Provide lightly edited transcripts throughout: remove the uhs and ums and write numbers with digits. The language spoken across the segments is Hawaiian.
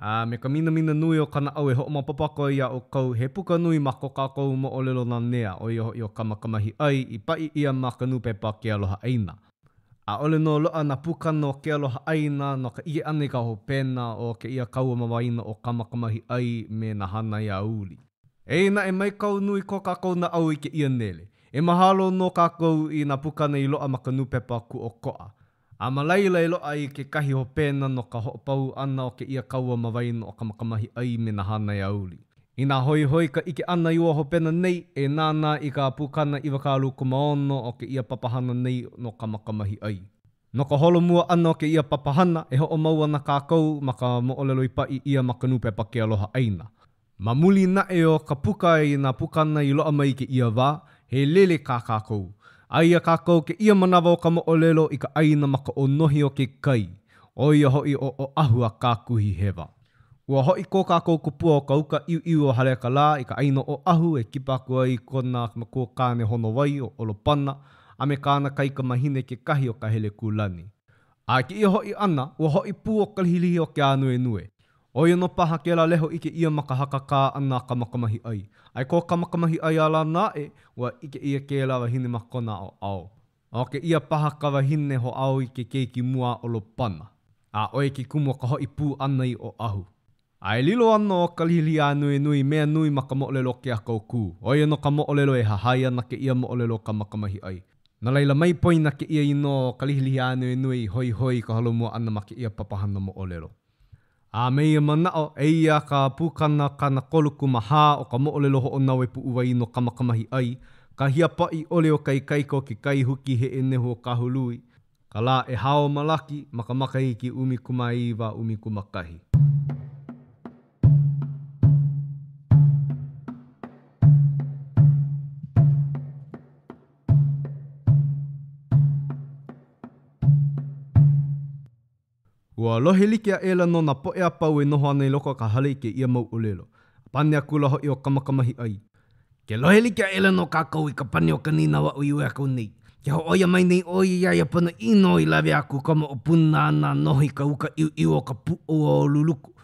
A me ka minamina nui o ka naʻau e hoʻomaopopo aku ai iā ʻoukou, he puka nui ma ko kākou moʻolelo nanea, ʻo ia hoʻi ʻo Kamakamahiʻai, i paʻi ʻia ma ka nūpepa Ke Aloha ʻAina. ʻAʻole nō loaʻa nā pukana o Ke Aloha ʻAina no ka ʻike ʻana i ka hopena o kēia kaua ma waena o Kamakamahiʻai me nā hānaiauli. Eia naʻe, mai kau nui ko kākou naʻau i kēia nele. E mahalo nō kākou i nā pukana i loaʻa ma ka nūpepa Kūʻokoʻa. A ma laila e loaʻa ai kekahi hopena no ka hoʻopau ʻana o kēia kaua ma waena o Kamakamahiʻai me nā hānaiauli. Inā hoihoi ka ʻike ʻana i ua hopena nei, e nānā i ka pukana 26 o kēia papahana nei no Kamakamahiʻai. No ka holomua ʻana o kēia papahana, e hoʻomau ana kākou ma ka moʻolelo i paʻi ʻia ma ka nūpepa Ke Aloha ʻAina. Ma muli naʻe o ka puka i nā pukana i loaʻa mai i kēia wā, he lele kā kākou. Aia kākou kēia manawa o ka moʻolelo i ka ʻāina ma ka ʻōnohi o ke kai, ʻo ia hoʻi ʻo Oʻahu a Kākuhihewa. Ua hoʻi ko kākou kupua o ka uka ʻiuʻiu o Haleakalā i ka ʻāina o Oʻahu e kipa aku ai i kona makuakāne honowai ʻo Olopana a me kāna kaikamahine kekahi ʻo Kahelekūlani. A i kēia hoʻi ʻana, ua hoʻi pū ʻo Kalihilihi o ke ānuenue. ʻO ia nō paha kēlā leho ʻike ʻia ma ka hakakā ʻana a Kamakamahiʻai. A i ko Kamakamahiʻai ala ʻana aʻe, ua ʻike ʻia kēlā wahine ma kona ʻaoʻao. ʻO kēia paha ka wahine hoʻāo i ke keiki mua a ʻOlopana. A ʻo ia ke kumu o ka hoʻi pū ʻana i Oʻahu. A e lilo ana ʻo Kalihilihiānuenue i mea nui ma ka moʻolelo o Keakaokū. ʻO ia nō ka moʻolelo e hahai ana kēia moʻolelo o Kamakamahiʻai. No laila, mai poina kēia inoa ʻo Kalihilihiānuenue i hoihoi i ka holomua ʻana ma kēia papahana moʻolelo. A me ia manaʻo, eia ka pukana 34 o ka moʻolelo hoʻonaue puʻuwai no Kamakamahiʻai, ka hiapaʻi ʻole o ka ikaika o ke kai huki heʻe nehu o Kahului, ka lā ʻehā o Malaki ma ka makahiki 1911. Ua lohe like aʻela nō nā poʻe a pau e noho ana i loko o ka hale i kēia mau ʻōlelo. A pane akula hoʻi ʻo Kamakamahiʻai. Ke lohe like aʻela nō kākou i ka pane o ka nīnau aʻu i uē aku nei. Ke hōʻoia mai nei ʻoe iā ia ponoʻī nō i lawe aku ka moʻopuna a nā noho i ka uka ʻiuʻiu o ka puʻu o Luluku.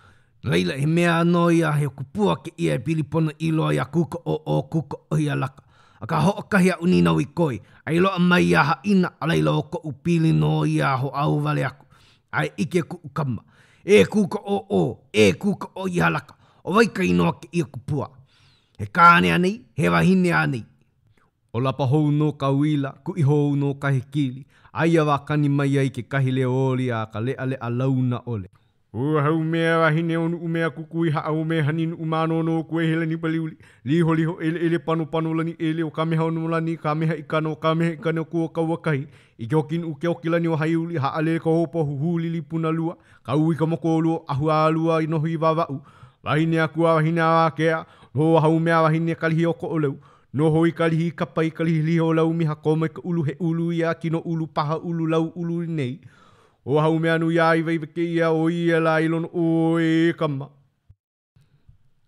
No laila, he mea nō ia he kupua kēia e pili ponoʻī loa iā Kūkaʻōʻō Kūkaʻōhiʻalaka. Akā hoʻokahi aʻu nīnau i koe, a i loaʻa mai ia haʻina, a laila ʻo koʻu pili nō ia a hoʻāo wale aku. A e ʻike kuʻu kama. E Kūkaʻōʻō, e Kūkaʻōhiʻalaka, ʻo wai ka inoa kēia kupua? He kāne anei, he wahine anei? ʻŌlapa hou nō ka uila, kuʻi hou nō ka hekili, a ia wā kani mai ai kekahi leo oli a ka leʻaleʻa launa ʻole. Ua Haumea wahine o Nuʻumea kukui haʻao me Haninuʻumānono Kuehelani Paliuli, Liholiho ʻeleʻele panopano lani ʻele o Kamehaonomolani Kamehaʻikana o Kamehaʻikana o Kuokauakahi i ke oki nuʻu ke oki lani o Haiuli haʻalele ka houpo huhūlili punalua kau i ka moku o lua ahu alua i noho i Wawaʻu wahine akua wahine a Wākea no Haumea wahine Kalihi o Koʻolau Noho i ka lihi kapa i ka lihilihi o Laumiha kō mai ka ʻulu he ʻulu ia kino ʻulu paha ʻulu lau ʻulu nei. ʻO Haumeanuiāiwaiwa kēia ʻo ia lā i lono ʻoe e kama.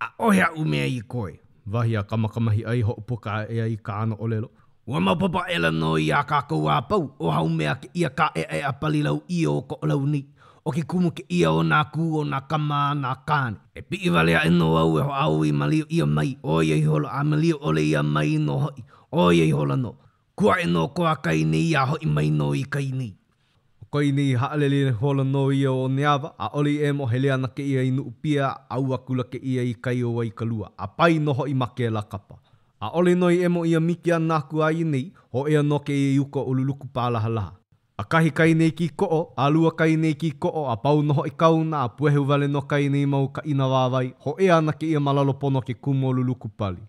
ʻAʻohe aʻu mea i koe. Wahi a Kamakamahiʻai i hoʻopuka aʻe ai i kāna ʻōlelo. Ua maopopo aʻela nō iā kākou a pau, ʻo Haumea kēia kāʻeʻaʻeʻa pali lau ʻio o Koʻolau nei. ʻO ke kumu kēia o nā kū o nā kama a nā kāne. E piʻi wale aʻe nō au e hoʻāo i maliu ʻia mai, ʻo ia ihola, a maliu ʻole ʻia mai nō hoʻi, ʻo ia ihola nō. Kū aʻe nō ko a kai nei a hoʻi mai nō i kai nei. ʻO ko nei haʻalele ihola nō ia o Oneawa, ʻaʻole i ʻemo, hele ana kēia i Nuʻupia, a ʻau akula kēia i kai o Waikalua, a pae nō hoʻi ma kēlā kapa. ʻAʻole nō i ʻemo ia miki ʻana aku a ia nei, hōʻea nō kēia i uka o Luluku Pālahalaha. ʻAkahi kai nei kīkoʻo, ʻalua kai nei kīkoʻo, a pau nō hoʻi kāuna, a puehu wale nō kai nei mau kaʻina wāwae, hōʻea ana kēia ma lalo pono o ke kumu o Luluku Pali.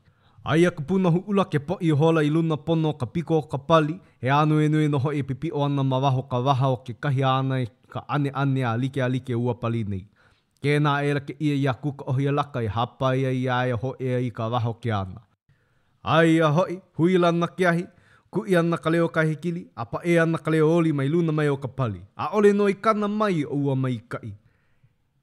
Aia ka pūnohu ʻula ke poʻi ihola i luna pono o ka piko o ka pali, he ānuenue nō hoʻi e pipiʻo ana ma waho o ka waha o kekahi āna i ka ʻaneʻane a like a like o ua pali nei. Kēnā aʻela kēia iā Kūkaʻōhiʻalaka i hāpai ai iā ia hōʻea i ka waha o ke ana. Aia hoʻi, huila ana ke ahi, kuʻi ana ka leo ka hekili, a paʻē ana ka leo oli mai luna mai o ka pali. ʻAʻole nō i kana mai o ua maikaʻi.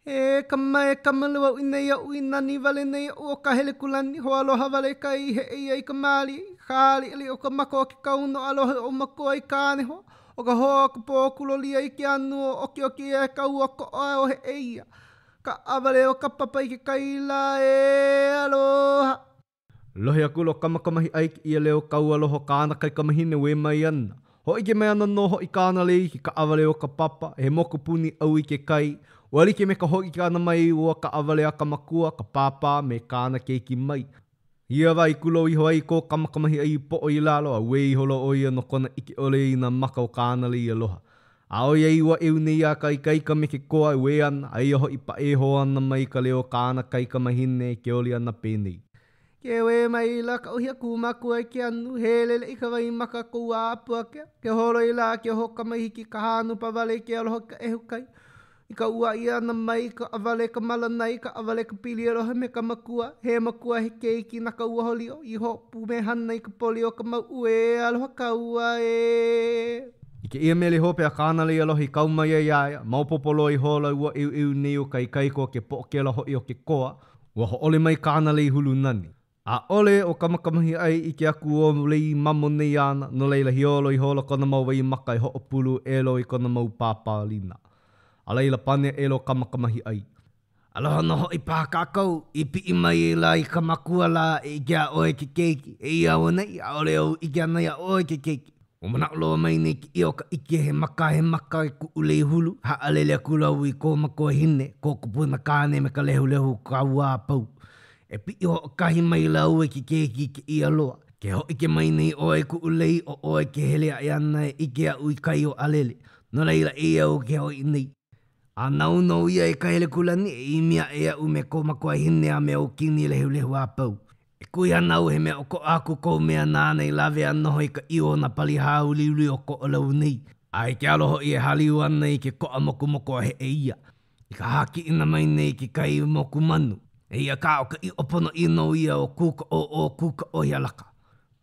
E kama, e kama lua uʻi nei oʻu i nani wale nei oʻu o Kahelekūlani, hoaloha wale kai i heʻe ia i ka mālie, i ka liʻiliʻi o ka maka o ke kauna o aloha o makua i Kānehoa, ʻo ka hoa o ka pō kulolia i ke anu o okioki e ka ua koʻo o Heʻeia. Kaʻawale o ka papa i ke kai lā ē Aloha! Lohe akula ʻo Kamakamahiʻai i kēia leo kaualoha o kāna kaikamahine uē mai ana. Hōʻike mai ana nō hoʻi kāna lei i ke kaʻawale o ka papa, he mokupuni ʻau i ke kai. Ua like me ka hōʻike ʻana mai ua kaʻawale a ka makua, ka pāpā, me kāna keiki mai. I ia wā i kūlou iho ai ko Kamakamahiʻai poʻo i lalo, a uē ihola ʻo ia no kona ʻike ʻole i nā maka o kāna lei aloha. A ʻoiai ua ʻeu nei a ka ikaika me ke koa e uē ana, aia hoʻi paʻē hou ana mai ka leo o kāna kaikamahine e ke oli ana penei. Ke uē maila ka uhi a kū makua i ke anu, heleleʻi ka waimaka kou ʻāpuakea, ke holoi lā ke hoʻokamaihiki ka hānupa wale i ke aloha i ka ʻehu kai. I ka uaʻi ʻana mai, kaʻawale ka malanai, kaʻawale ka pili aloha me ka makua, he makua he keiki na ka ua holio, i hoʻopumehana i ka poli o ka mauʻu ē aloha kāua ē. I kēia mele hope a kāna lei aloha i kau mai ai iā ia, maopopo loa ihola ua ʻeuʻeu nei o ka ikaika o ke poʻokela hoʻi o ke koa, ua hōʻole mai kāna lei hulu nani. ʻAʻole ʻo Kamakamahiʻai ʻike aku ua lei mamo nei āna, no laila hiolo ihola kona mau waimaka e hoʻopulu ʻelo i kona mau pāpālina. A laila pane aʻela ʻo Kamakamahiʻai. Aloha nō hoʻi paha kākou, i piʻi mai ai lā i ka makua lā e ʻike iā ʻoe ke keiki, eia auaneʻi, ʻaʻole ou ʻike ʻana iā ʻoe ke keiki. Ua manaʻo loa mai nei kēia o ka ʻike he maka he maka i kuʻu lei hulu, haʻalele akula au i kō makuahine, kō kupuna kāne me ka lehulehu o kāua a pau. E piʻi hoʻokahi mai lāua i ke keiki i kēia loa. Ke hōʻike mai nei ʻoe i kuʻu lei, ʻo ʻoe ke hele aʻe ana e ʻike iaʻu i kai o ʻAlele. No laila, eia au ke hoʻi nei. A nāu nō ia e Kahelekūlani e ʻimi aʻe iaʻu me kō makuahine a me ou kini lehulehu a pau. E kuhi ana au he mea ʻokoʻa aku kou mea nāna i lawe a noho i ka ʻiu o nā pali hāuliuli o Koʻolau nei, a i ke alo hoʻi e hāliu ana i ke koʻa mokomoko o Heʻeia, i ka hākiʻina mai nei i ke kai moku manu. Eia kā, ʻo ka ʻiʻo ponoʻī nō ia o Kūkaʻōʻō Kūkaʻōhiʻalaka.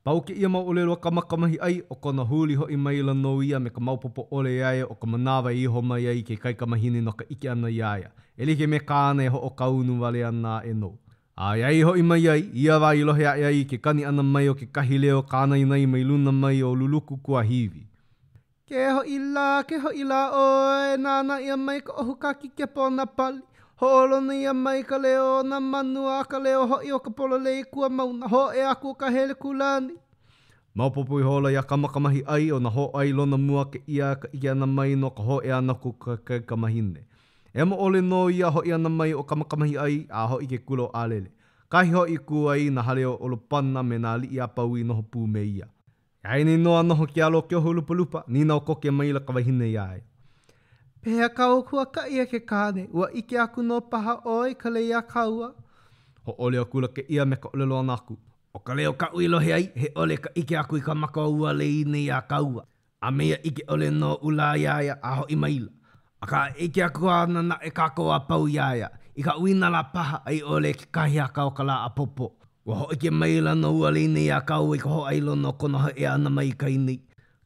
Pau kēia mau ʻōlelo a Kamakamahiʻai, ʻo kona huli hoʻi maila nō ia me ka maopopo ʻole iā ia o ka manawa e iho mai ai ke kaikamahine no ka ʻike ʻana iā ia, e like me kāna e hoʻokāunu wale ana aʻe nō. A iā ia i hoʻi mai ai, ia wā i lohe aʻe ai i ke kani ʻana mai o kekahi leo kānaināi mai luna mai o Luluku kuahiwi. Ke hoʻi lā, ke hoʻi lā ʻoe, nānā ʻia mai ka ʻohu kākikepa o nā pali, hoʻolono ʻia mai ka leo o nā manu a ka leo hoʻi o ka pololei kua mauna, hōʻea aku ʻo Kahelekūlani. Maopopo ihola iā Kamakamahiʻai ʻo nā hōʻailona mua kēia ka ʻike ʻana mai no ka hōʻea ʻana aku o ke kaikamahine. ʻEmo ʻole nō ia hoʻi ʻana mai o Kamakamahiʻai a hoʻi i ke kula o ʻAlele, kahi hoʻi i kū ai nā hale o Olopana me nā aliʻi a pau i noho pū me ia. E ai nei nō a noho ke alo o Keoholupalupa, nīnau koke maila ka wahine iā ia. Pehea kāu huakaʻi e ke kāne, ua ʻike aku nō paha ʻoe i ka lei a kāua? Hōʻole akula kēia me ka ʻōlelo ʻana aku. ʻO ka leo kaʻu i lohe ai, he ʻole ka ʻike aku i ka maka o ua lei nei a kāua. A me ia ʻike ʻole nō oʻu lā iā ia a hoʻi maila. Akā, e ʻike aku ana naʻe kākou a pau iā ia, i ka ʻauinalā paha a i ʻole ke kakahiaka o ka lā ʻapōpō. Ua hōʻike maila nō ua lei nei iā kāua i ka hōʻailona o kona hōʻea ʻana mai i kai nei.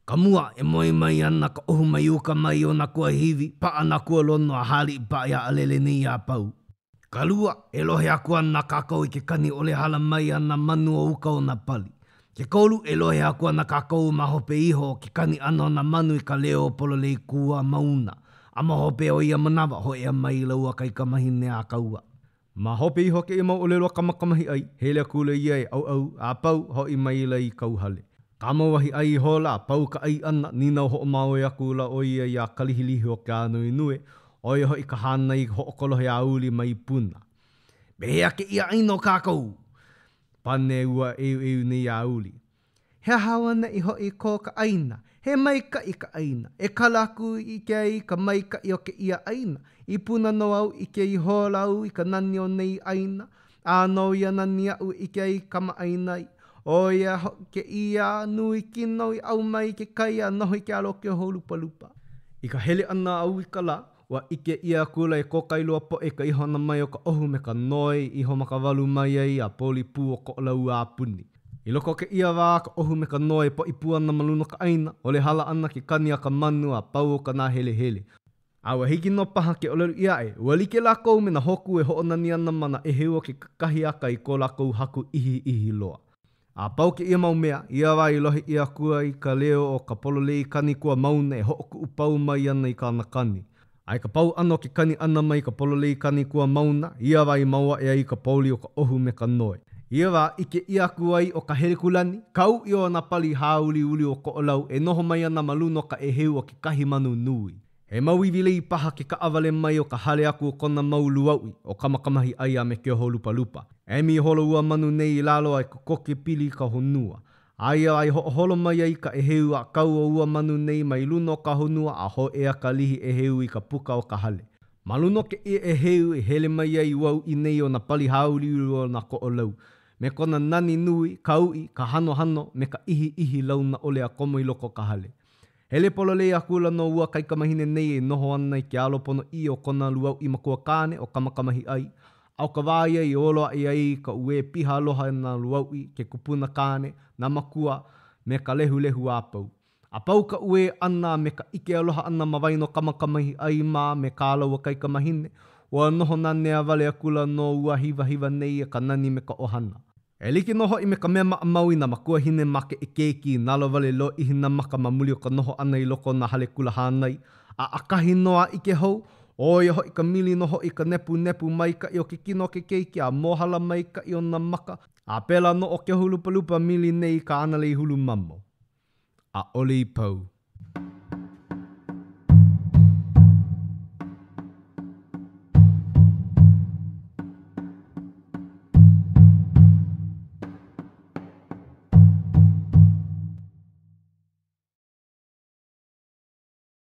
Ka mua, e moe mai ana ka ʻohu mai uka mai o nā kuahiwi, paʻa nā kualono a hāliʻi paʻa iā ʻAlele nei a pau. Ka lua, e lohe aku ana kākou i ke kani ʻole hala mai a nā manu o uka o nā pali. Ke kolu, e lohe aku ana kākou ma hope iho o ke kani ʻana o nā manu i ka leo pololei kua mauna. A ma hope o ia manawa, hōʻea maila ua kaikamahine a kāua. Ma hope iho o kēia mau ʻōlelo a Kamakamahiʻai, hele akula ia e ʻauʻau, a pau, hoʻi maila i kauhale. Kāmauwahi ʻai ihola, a pau ka ʻai ʻana, nīnau hoʻomaoe akula ʻo ia iā Kalihilihiokānuenue, ʻo ia hoʻi ka hānai hoʻokolohe a Uli mai Puna. Pehea kēia ʻāina o kākou? Pane ua ʻeuʻeu nei a Uli. He aha auaneʻi hoʻi ko ka ʻāina? He maikaʻi ka ʻāina. E kala aku i ʻike ai i ka maikaʻi o kēia ʻāina. I Puna nō au ʻike ihola au i ka nani o nei ʻāina. A no ia nani aʻu i ʻike ai kamaʻāina i. ʻO ia hoʻi kēia nui kino i ʻau mai ke kai a noho i ke alo o Keoholupalupa. I ka hele ʻana a ʻAuikalā, ua ʻike ʻia akula e ko Kailua poʻe ka iho ʻana mai o ka ʻohu me ka noe i iho makawalu mai ai a poli pū ʻo Koʻolau a puni. I loko o kēia wā a ka ʻohu me ka noe e poʻi pū ana ma luna o ka ʻāina, ʻole hala ana ke kani a ka manu a pau o ka nāhelehele. A ua hiki nō paha ke ʻōlelo ʻia aʻe, ua like lākou me nā hōkū e hoʻonani ana ma nā ʻēheu o ke kakahiaka i ko lākou haku ʻihiʻihi loa. A pau kēia mau mea, ia wā i lohe ʻia aku ai ka leo o ka pololei kani kua mauna e hoʻokuʻupau mai ana i kāna kani. A i ka pau ʻana o ke kani ʻana mai ka pololei kani kuamauna, ia wā i mao aʻe ai ka pouli o ka ʻohu me ka noe. Ia wā, ʻike ʻia aku ai ʻo Kahelekūlani, ka uʻi o nā pali hāuliuli o Koʻolau e noho mai ana ma luna o ka ʻēheu o kekahi manu nui. He mau iwilei paha ke kaʻawale mai o ka hale aku o kona mau lūauʻi, ʻo Kamakamahiʻai a me Keoholupalupa. Emi ihola ua manu nei i lalo a e kokoke pili i ka honua. Aia i hoʻoholo mai ai ka ʻēheu ʻākau o ua manu nei mai luna o ka honua a hōʻea ka lihi ʻēheu i ka puka o ka hale. Ma luna o kēia ʻēheu i hele mai ai ua uʻi nei o nā pali hāuliuli o nā Koʻolau, me kona nani nui, ka uʻi, ka hanohano, me ka ʻihiʻihi launa ʻole a komo i loko o ka hale. Hele pololei akula nō ua kaikamahine nei e noho ana i ke alo ponoʻī o kona lūauʻi makuakāne ʻo Kamakamahiʻai, a ʻo ka wā ia i olo aʻe ai ka uē piha aloha e nā lūauʻi, ke kupuna kāne, nā makua, me ka lehulehu a pau. A pau ka uē ʻana a me ka ʻike aloha ʻana ma waena o Kamakamahiʻai mā me kā lāua kaikamahine, ua noho nanea wale akula nō ua hiwahiwa nei e ka nani me ka ʻohana. E like nō hoʻi me ka mea maʻamau i nā makuahine makeʻe keiki i nalowale lōʻihi nā maka ma muli o ka noho ʻana i loko o nā hale kula hānai, a ʻakahi nō a ʻike hou, ʻo ia hoʻi ka mili nō hoʻi i ka nepunepu maikaʻi o ke kino o ke keiki a mōhala maikaʻi o nā maka, a pēlā nō ʻo Keoholupalupa mili nei i kāna lei hulu mamo. ʻAʻole i pau.